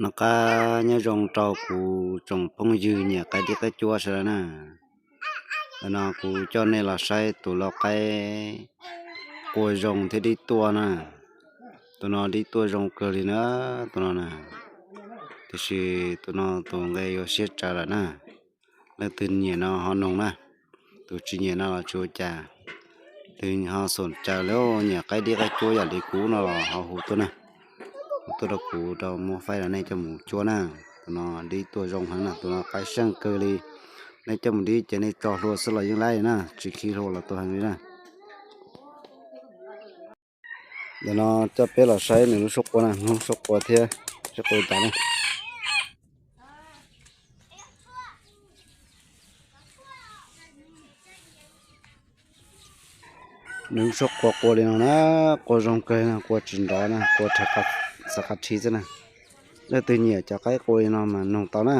Noj qab nyob zoo rau kuv tsoom phooj ywg nyiam qaib dib qaib cuab sawv daws na. Ntawm no kuv coj nej los saib tus lau qaib qua zoo thiab dib tuaj na. Tus no dib tuaj zoo kawg li na, tus no na. Tiam sis tus no tus nqe yuav siab tsawv lawm na. Leej twg nyiam no ho noog na, tus tsis nyiam no los tsis ua cas. Tus ho xom caws li nyiam qaib dib qaib cuab yam li kuv no los ho hu tuaj na. Hu tuaj rau kuv rau muab faib rau nej coj mus cuab na. Tus no dib tuaj zoo heev na, tus no qaib seej kawg li. Nej coj mus dib ces nej tso hlua xwb los yeej laib na, tsis khi hlua los tuaj heev li na. Ntawm no coj peb los saib nws lub suab qua na, lub suab qua thiab, suab qua li cas na. Nws lub suab qua qua li no na, qua zoo kawg na, qua tsis nrov na, qua rhawv xav qab rhi xwb na. Leej twg nyiam cov qaib qua li no mas noog tau na.